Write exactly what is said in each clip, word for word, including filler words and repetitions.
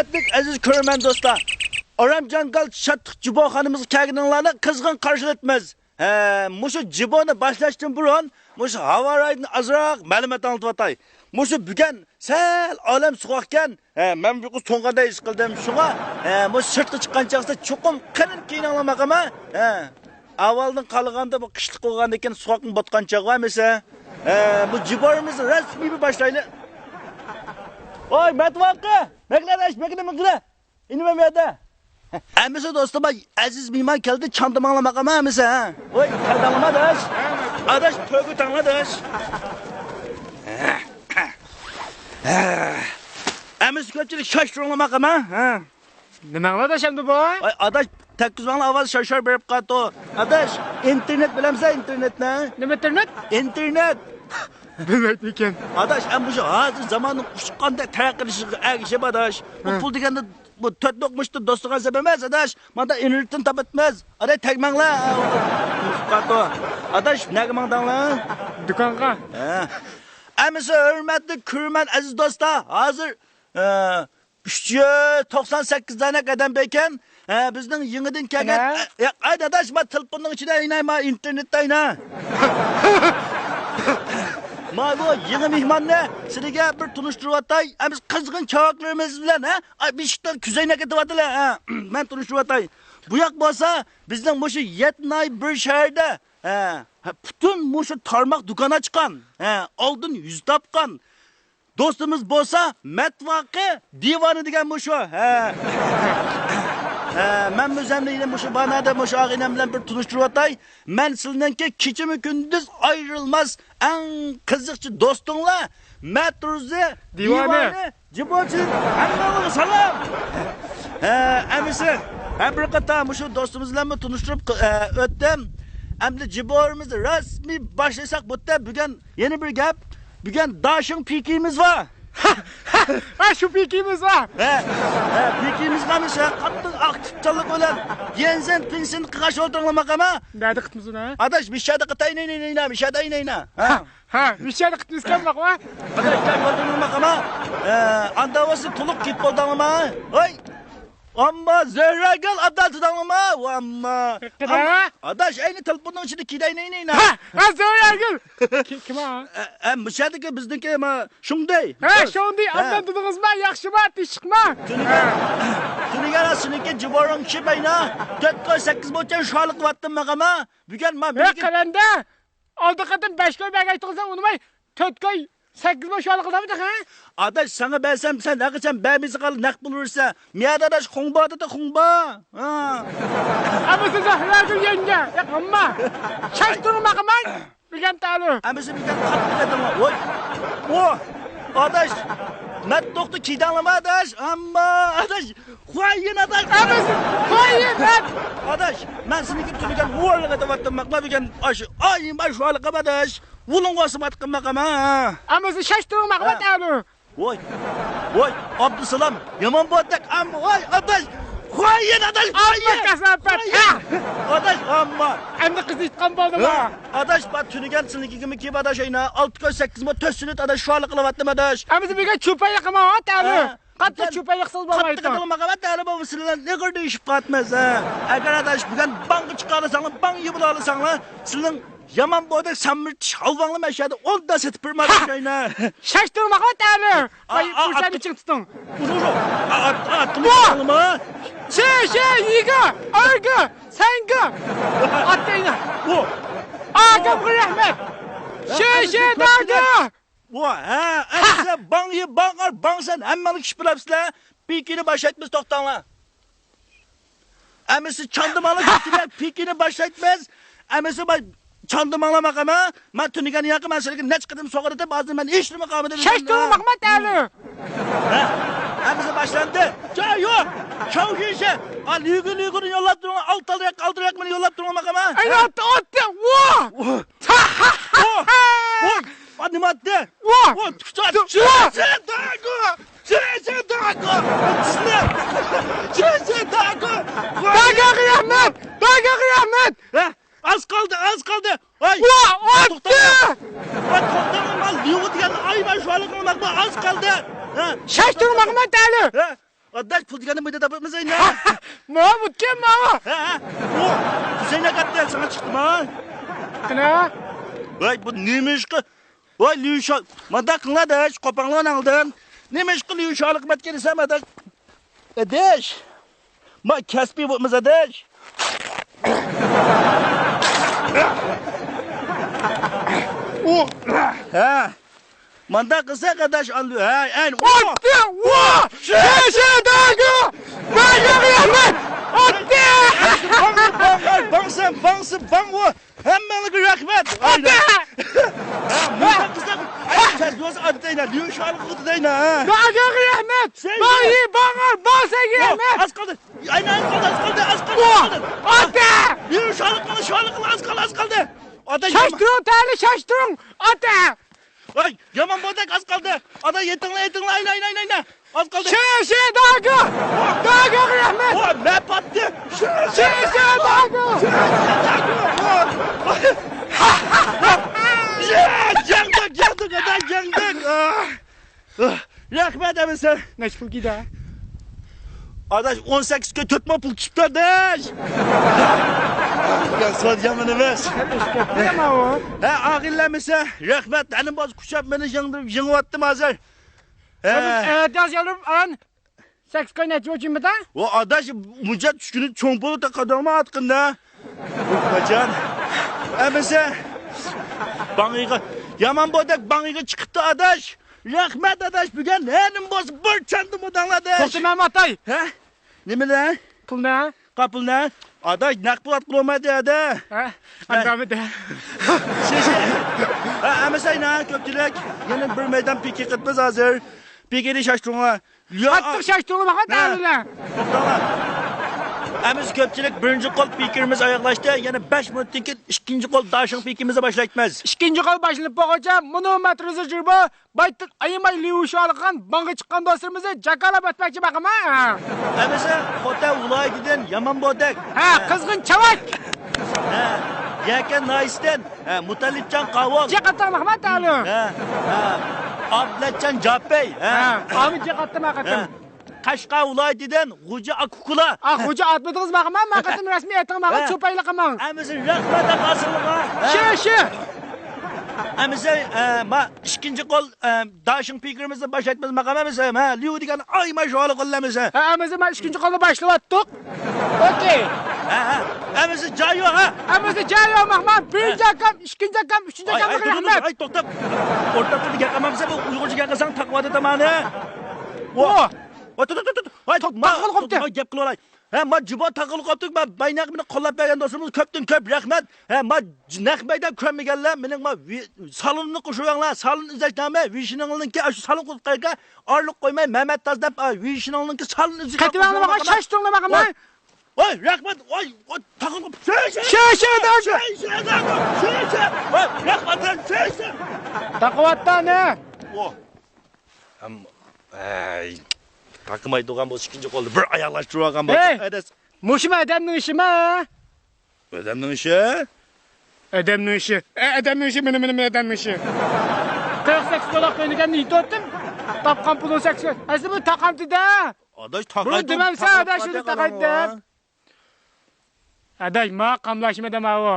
ھۆرمەتلىك ئەزىز كۆرۈرمەن دوستلار، ئارام جاڭگال شادلىق جىبوخانىمىزغا كەلگىنىڭلارنى قىزغىن قارشىلىۋاتىمىز. ھە، مۇشۇ جىبونى باشلاشتىن بۇرۇن مۇشۇ ھاۋا رايىدىن ئازراق مەلۇمات ئاڭلىتىۋاتاي. مۇشۇ بۈگۈن سەل ئالەم سوغۇقكەن. ھە، مەن بۇ ياققا سوڭغاندەك ھېس قىلدىم. شۇڭا، ھە، مۇشۇ سىرتقا چىققان چاغدا چوقۇم قېلىن كىيىنىڭلار ماقاما. ھە. ئاۋۋالدىن قالغاندا بۇ قىشلىق بولغاندىن كېيىن سوغۇقمۇ بوتقان چاغ بار ئەمىسە. ھە، بۇ جىبورىمىزنى رەسمىي بىر باشلايلى. ۋاي، مەتۋاقا! مەكلەدەش، مەكلە، مەكلە! ئىنىمەن بۇ يەردە. ئەمىسە دوستۇم، ئەزىز مېھمان كەلدى، چاندىماڭلار ماقاما ئەمىسە، ھە؟ ۋاي، كەلدىڭلارما ئاداش؟ ئاداش، تۆگە تاڭلا ئاداش. ئەمىسە كۆپچىلىك شاش تۇرۇڭلار ماقاما، ھە؟ نېمەڭلار ئاداش ئەمدى بۇ؟ ۋاي، ئاداش، تەگكۈزمەڭلار ئاۋاز شار-شار بېرىپ قالىدۇ. ئاداش، ئىنتېرنېت بىلەمسەن ئىنتېرنېتنى؟ نېمە ئىنتېرنېت؟ ئىنتېرنېت. بىلمەيدىكەن. ئاداش، ئەمدى مۇشۇ ھازىر زاماننىڭ ئۇچقاندەك تەرەققىي قىلىشىغا ئەگىشىپ ئاداش، بۇ ھە. پۇل دېگەندە بۇ تۆت دوقمۇشتا دوستىغان سەپ ئەمەس ئاداش. مانا ئىنتېرنېتتىن تاپىتىمىز. ئاداش، تەگمەڭلار. ئاداش، نەگە ماڭدىڭلار؟ دۇكانغا. ھە. ئەمىسە ھۆرمەتلىك كۆرۈرمەن ئەزىز دوستلار، ھازىر، ئە، ئۈچ يۈز توقسان سەككىز دانە قەدەم بەرگەن، ھە، بىزنىڭ يېڭىدىن كەلگەن، ئەنە. ئە، ئە، ئاي داداش، ما تېلېفوننىڭ ئىچىدە ئويناي، ما ئىنتېرنېتتا ئوينا. ما بۇ يېڭى مېھماننى سىلىگە بىر تونۇشتۇرۇۋاتاي. ئەمىسە قىزغىن چاۋاكلىرىمىز بىلەن، ھە، ئاي بېشىقتىن كۆزەينەك ئېتىۋاتىلى، ھە. مەن تونۇشتۇرۇۋاتاي. بۇ ياق بولسا بىزنىڭ مۇشۇ يەتتە ناھىيە بىر شەھەردە، ھە، ھە، پۈتۈن مۇشۇ تارماق دۇكان ئاچقان، ھە، ئالدىن يۈز تاپقان، دوستىمىز بولسا مەتۋاقى دىۋانى دېگەن مۇشۇ. ھە. ھە، مەن ئۆزۈمنى يەنە مۇشۇ بانادا مۇشۇ ئاغىنەم بىلەن بىر تونۇشتۇرۇۋاتاي. مەن سىلىنىڭكى كېچىمۇ كۈندۈز ئايرىلماس ئەڭ قىزىقچى دوستۇڭلار مەترۇزى دىۋانى. دىۋانى جىبوچى، ھەممىڭلارغا سالام. ھە، ئەمىسە، ھە، بىر قېتىم مۇشۇ دوستىمىز بىلەنمۇ تونۇشتۇرۇپ، ئە، ئۆتتۈم. ئەمدى جىبورىمىزنى رەسمىي باشلىساق بولدى. بۈگۈن يەنە بىر گەپ. بۈگۈن داشىڭ پىكىمىز بار. ھە، شۇ پىكىمىز بار. ھە، ھە، پىكىمىز بارمىش، ھە، قاتتىق ئاكتىپچانلىق بىلەن يەنسەن پىنسەن قىلغاچ ئولتۇرۇڭلار ماقاما. نەدە قىتمىسۇن، ھە؟ ئاداش، مىشەدە قىتاي نەينەينا، مىشەدە ئەينەينا. ھە. ھە، مىشەدە قىتمىسكەن ماقما. ئاداش، كەل ئولتۇرۇڭلار ماقاما. ئە، ئاندا بولسا تولۇق كېتىپ بولدۇڭلارما. ھوي. ئامما زۆھرەگۈل ئابدال تۇداڭلىما؟ ۋامما. قېنى؟ ئاداش، ئەينى تېلېفوننىڭ ئىچىدە كىدەينى ئەينى. ھە، ھە، زۆھرەگۈل. كىم، كىم ئۇ؟ ئە، ئە، مۇشەدىكى بىزنىڭكى ما، شۇڭدەي. ھە، شۇڭدەي، ھە. ئابدال تۇدىڭىزما، ياخشىما، تىنچلىقما؟ تۈنۈگۈن، تۈنۈگۈن سېنىڭكى جىبورۇڭ كىشى بەينا. تۆت كوي سەككىز بوچان شۇئارلىق ۋاتتىم ماقاما. بۈگۈن ما، ھە، بۈگۈن قەلەندە. ئالدى قېتىم بەش كوي بەرگەيتىڭىز ئۇنىماي، تۆت كوي، سەككىز كوي شۇئارلىق قىلدىڭمىدىڭ، ھە؟ ئاداش، ساڭا بەرسەم، سەن ھەقىچان بەرمىسە قال، نەق پۇل ئۇرسا. مىيادە ئاداش، خۇڭبا دېدى، خۇڭبا. ھا. ئەمىسە زەھرەگۈل يەڭگە، ياق، ئەمما. شاش تۇرۇڭ ماقىماي، بىلگەن تالۇ. ئەمىسە بىلگەن قاتتىق ئېدىڭ. ۋوي. ئۇ، ئاداش، مەت توختى كىداڭلىما، ئاداش. ئەمما، ئاداش، خويىن ئاداش! ئەمىسە، خويىن، ئەت! ئاداش، مەن سېنىڭكى تۈنۈگۈن ھۇۋارلىق ئېتىۋاتتىم، ماقما بۈگۈن ئاش، ئايىم باش ھۇۋارلىق قىلماداش. ۋۇلۇڭغا ئاسىماتقىم ماقما. ئەمىسە شاش تۇرۇڭ ماقما ھە. تەلۇ. ۋوي، ۋوي، ئابدۇسالام، يامان بولدۇق، ئەمما، ۋاي، ئاداش، خويىن ئاداش، ئەمما خويىن! كاساپەت، خويىن. ھە. ئاداش، ئەمما. ئەمدى قىز ئېيتقان بولدىمۇ؟ ھە. ئاداش، بار تۈنۈگۈن سېنىڭكىگىمۇ كىيىپ ئاداش ئەينا، ئالتە كوي سەككىز مو تۆت سۈننەت ئاداش، شۇۋالىق قىلىۋاتتىم ئاداش. ئەمىسە بۈگۈن چوپايلىق قىلماڭ، ھە، تەلۇ. ھە. قاتتىق چوپايلىقسىز بولمايدۇ. قاتتىق قىلمىغان تەلە بولمىسا سىلەر نېغىر دېيىشىپ قاتمىز، ھە. ئەگەر ئاداش بۈگۈن بانغا چىقالىساڭلار، بانغا يېپىلالىساڭلار، سىلىنىڭ يامان بولدى سەمرىتىش ھالۋاڭلار مەشەدە ئون دان سېتىپ بېرىمەن دەينە. شاش تۇرماقلا تەلە. ئا، ئاي، ئا، پۇرسەتنى ئات-، چىڭ تۇتۇڭ. ئۇرۇ، ئۇرۇ. ئا، ئات-، ئاتتىمۇ ۋا! چىقالىما؟ شې، شې، يىگا، ئارگا، سەنگا. ئاتتىينا. ئۇ. ئاكامغا رەھمەت. شې، شې، داگا. ۋا، ھە، ئەمىسە باڭ يە، باڭ ئار، باڭ سەن، ھەممەڭلار كىشى بىلەپسىلەر. پىكىنى باشلايتمىز، توختاڭلار. ئەمىسە چاندىماڭلار كۆتۈرۈپ، پىكىنى باشلايتمىز. ئەمىسە با-، چاندىماڭلار ماقاما. مەن تۈنۈگۈن ياقى مەن سىلەرگە نەچچە قېتىم سوغۇرۇپ، ھازىر مەن ھېچنېمە قالمىدى. شاش تۇرۇڭ ماقما تەلۇ. ھە، ئەمىسە باشلاندى. جاي يوق. شاۋشىشە. ئا، لۈگۈ، لۈگۈنى يوللاپ تۇرۇڭ. ئالتە ئالدىراق، ئالدىراق مېنى يوللاپ تۇرۇڭ ماقاما. ئەي، ھە. ئاتتى، ئاتتى. ۋا! ۋا! ۋا! ۋا! نېمە ئاتتى؟ ۋا! ۋا! تۈكچە! ۋا! چۈسە داگو! چۈسە داگو! چۈسە داگو! داگاغا رەھمەت! داگاغا رەھمەت! ھە؟ ئاز قالدى، ئاز قالدى! ۋاي! ۋا! ئاتتى! توختاڭ! ۋاي، توختاڭ! مال ليۇغۇ دېگەننى ئايماي شۇ ھالقىڭ ماقما ئاز قالدى! ھە؟ شاش تۇرماقما تەلۇ! ھە؟ ئاداش، پۇل دېگەننى مۇيدا تاپىمىز ئەينە. ماۋۇ بۇتكەن ماۋۇ. ھە، ھە. ئۇ، كۈزەينەك ئاتتى، ساڭا چىقتىما؟ قېنى؟ ۋاي، بۇ نېمە ئىشقا؟ ۋاي، ليۇشا، مانداق قىلىڭلار ئاداش، قوپاڭلار ئاڭلىدىم. نېمە ئىشقا ليۇشالىق قىلىۋەتكەن دېسەم ئاداش. ئاداش. ما كەسپىي بولمىسا ئاداش. ئۇ. ھە. مانداق قىلساق ئاداش ئاندۇ. ھە، ئەن. ئاتتى! ۋا! شېشە داگو! داگو رەھمەت! ئاتتى! باڭ، باڭ، باڭسەن، باڭسى، باڭ ئۇ. ھەممەڭلارغا رەھمەت. ئاتتى! ھە، مۇنداق قىلساق، ئەي، تەز بولسا ئاتتى دەينا، ليۇشالىق ئاتتى دەينا، ھە. داگوغا رەھمەت! سەن باڭ يى، باڭ ئار، باڭ سەگە رەھمەت! ئاز قالدى. ئاينا، ئاز قالدى، ئاز قالدى، ئاز قالدى، ئاز قالدى. ئاتتى! ليۇشالىق قىل، شالىق قىل، ئاز قالدى، ئاز قالدى. ئاتتى! شاش تۇرۇڭ، تەلى شاش تۇرۇڭ! ئاتتى! ۋاي، يامان بولدۇق، ئاز قالدى. ئادا، يېتىڭلار، يېتىڭلار، ئاينا، ئاينا، ئاينا، ئاينا. ئاز قالدى. شېشە داگو! داگوغا رەھمەت! ۋا، مەن پاتتى. شېشە داگو! شېشە داگو! يەڭدۇق، يەڭدۇق، ئادا، يەڭدۇق. ئاھ. ئاھ. رەھمەت، ئەمىسە. نەچچە پۇل كىدى؟ ئاداش، ئون سەككىز كۈن تۆت مىڭ پۇل چىقىپتۇ، ئاداش. يا، سودا يامان ئەمەس. ھە، ئاغىنىلەرمىسە، رەھمەت. ھەنە بولسا قۇچاپ مېنى يېڭىدىرىپ، يېڭىۋاتتىم ھازىر. ھە. ئەتىياز يالىرىم ئان سەككىز كاي نەچچە بولچىمىدا؟ ۋا ئاداش، مۇنچە چۈشكىنى چوڭ پۇل تاقادىڭمۇ ئاتقىندا؟ قاچان؟ ئەمىسە، باڭغىغا، يامان بولدەك باڭغىغا چىقىپتۇ ئاداش. رەھمەت ئاداش، بۈگۈن ھەنىم بولسا بىر چاندا مۇداڭلار ئاداش. توختىما ئاتاي. ھە؟ نېمىلەر؟ پۇلنى؟ قاپۇلنى؟ ئاداش، نەق پۇل ئاتقىلى بولمايدۇ ھەدە. ھە؟ ھە. ئاندامىدە. شېشە. ھە، ئەمىسە ئاينا، كۆپچىلىك. يەنە بىر مەيدان پىكى قىلىپمىز ھازىر. پىكىنى شاشتۇرۇڭلار. يا، قاتتىق شاشتۇرۇڭلار، ھە. توختاڭلار. ئەمىسە كۆپچىلىك، بىرىنچى قول پىكىرىمىز ئاياغلاشتى. يەنە بەش مىنۇتتىن كېيىن ئىككىنچى قول داشىڭ پىكىمىزنى باشلايمىز. ئىككىنچى قول باشلىنىپ بولغۇچە مۇنۇ ماتروزى جۇربا بايتىق ئايىماي ليۇشالىغان باڭغا چىققان دوستلىرىمىزنى جاكالاپ ئۆتمەكچى باقىما. ئەمىسە خوتەن ۋىلايىتىدىن يامان بودەك. ھە، قىزغىن چاۋاك. ھە، يەكەن ناھىيەسىدىن، ھە، مۇتەللىپجان قاۋۇل. جىق ئاتاڭ مەھمەت ئالىم. ھە، ھە. ئابلەتجان جاپەي. ھە. ھە، ئامىت جىق ئاتتىم ھەقىقەتەن. ھە. قەشقەر ۋىلايىتىدىن غوجا ئاكۇكۇلا. ئا، غوجا ئاتمىدىڭىز ماقا، مەن ماقا رەسمىي ئېيتىڭ ماقا، ھە. چوپايلىق قىلماڭ. ئەمىسە رەھمەت ئاقاسىغا. ھە. شۇ، شۇ. ئەمىسە، ئە، ما ئىككىنچى قول، ئە، داشىڭ پىكرىمىزنى باشلايمىز ماقا ئەمىسە، ھە، ليۇ دېگەن ئايما شۇ ھالى قول ئەمىسە. ھە، ئەمىسە ما ئىككىنچى قولنى باشلىۋاتتۇق. ئوكەي. ھە، ھە. ئەمىسە جايو، ھە. ئەمىسە جايو ماقا، بىرىنچى ھە. ئاكام، ئىككىنچى ئاكام، ئۈچىنچى ھاي، ئاكام ھاي، دېگەن تۇر، تۇر، رەھمەت. ھاي، توختاپ. ئورتاقتا گەپ قىلمامسەن، بۇ ئۇيغۇرچە گەپ قىلساڭ تاقىۋاتىدۇ مانا. ۋو. ۋو، تۇ، تۇ، تۇ، تۇ، تۇ. ۋاي، توك، ما، تاقىلىپ قاپتۇ. توك، ما، گەپ قىلىۋالاي. ھە، ما جۇبا تاقىلىپ قاپتۇ، ما بايناق مېنى قوللاپ بەرگەن دوستلىرىمىز كۆپتىن كۆپ رەھمەت. ھە، ما ج-، نەق مەيدان كۆرمىگەنلەر مېنىڭ ما ۋى-، سالوننى قوشۇۋەڭلار. سالون ئىزدەشنامە، ۋىشنىڭلىڭكى ئاشۇ سالون قۇرۇپ قايرىغا ئارىلىق قويماي مەمەت تاز دەپ، ئا، ۋىشنىڭلىڭكى سالون ئىزدەشكە قېتىۋەڭلار، قوشۇۋەڭلار. شاش تۇرۇڭلار، ماقا. ۋاي، ۋاي، رەھمەت، ۋاي، ۋاي، تاقىلىپ قاپتۇ. شۇ، شۇ، شۇ، شۇ، شۇ، شۇ، شۇ، شۇ، شۇ. ۋاي، رەھمەت، شۇ، شۇ. تاقىۋاتتا نە؟ ۋو. ھەم، ئەي، تاقىمايدىغان بولسا ئىككىنچى قولدا بىر ئاياغلاشتۇرۇۋالغان بولسا. ھەي، ئەدەس. مۇشۇمۇ ئادەمنىڭ ئىشىما؟ ئادەمنىڭ ئىشى؟ ئادەمنىڭ ئىشى. ئە، ئادەمنىڭ ئىشى، مېنى، مېنى، مېنى ئادەمنىڭ ئىشى. قىرىق سەككىز بولاق كۆينىگەننى يېتىۋەتتىم. تاپقان پۇلۇم سەككىز. ئەسلى بۇ تاقامتىدە. ئاداش، بۇنى تاقايدۇ، دېمەمسە، تاقايدۇ، ئاداش، شۇنى تاقايدۇ دەپ. ئاداش، ما قاملاشمىدى ماۋۇ.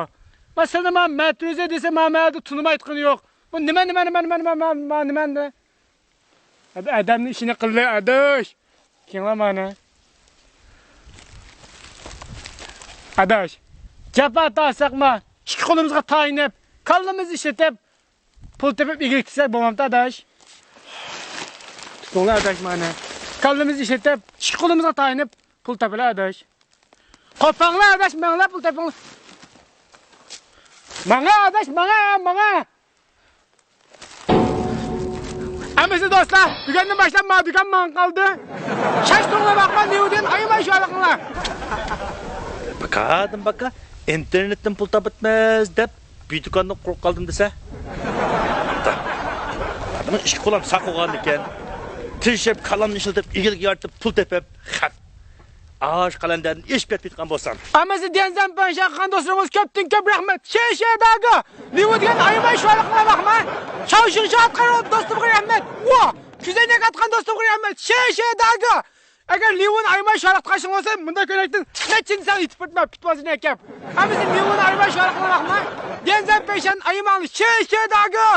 ما سېنى ما مەترۇزە دېسە، ما مەدە تونۇمايدىغىنى يوق. بۇ نېمە، نېمە، نېمە، نېمە، نېمە، نېمە، نېمە؟ ئادەمنىڭ ئىشىنى قىلدى، ئاداش. كېڭلا مانا. ئاداش، جاپا تارتساقمۇ، ئىككى قولىمىزغا تايىنىپ، كاللىمىزنى ئىشلىتىپ، پۇل تېپىپ ئىگىلىك تىكسەك بولمامتۇ، ئاداش؟ تۇتۇڭلار، ئاداش، مانا. كاللىمىزنى ئىشلىتىپ، ئىككى قولىمىزغا تايىنىپ، پۇل تېپىلە، ئاداش. قوپاڭلار، ئاداش، ماڭلا پۇل تېپىڭلار. ماڭا، ئاداش، ماڭا، ماڭا. ئەمىسە دوستلار، بۈگۈندىن باشلاپ ما دۇكان ماڭا قالدى. شاش تۇرۇڭلار، باقما، نېۋىدىن ئايىماي شۇ ھالىقىڭلار. باكادىن باكا، ئىنتېرنېتتىن پۇل تاپىتمىز دەپ، بىر دۇكاننى قۇرۇپ قالدىم دېسە. ئادەمنىڭ ئىككى قولام ساق بولغاندىكىن، تىرىشىپ، كاللامنى ئىشلىتىپ، ئىگىلىك يارىتىپ، پۇل تېپىپ، خەپ. ئاش قەلەندەردىن ئېشىپ كەتمەيدىغان بولسام. ئەمەسە ديەنزەن پەنشا قىلغان دوستلىرىمىز كۆپتىن كۆپ رەھمەت. شېشە داگا. لىۋۇ دېگەن ئايىماي شۇ ھالىقىڭلار باقما. شاۋشىڭشا ئاتقان دوستۇمغا رەھمەت. ۋا. كۈزەينەك ئاتقان دوستۇمغا رەھمەت. شېشە داگا. ئەگەر لىۋۇنى ئايىماي شۇ ھالەتتە قالساڭ بولسا، مۇنداق كۆينەكتىن نەچچىنى سەن ئېتىپ بېرىمەن، پىتۋازىنى ئەكەپ. ھەممىسى لىۋۇنى ئايىماي شۇ ھالەتتە قالماقمۇ؟ گەنزەن پېشەن ئايىماڭلى، شېشە داگۇ.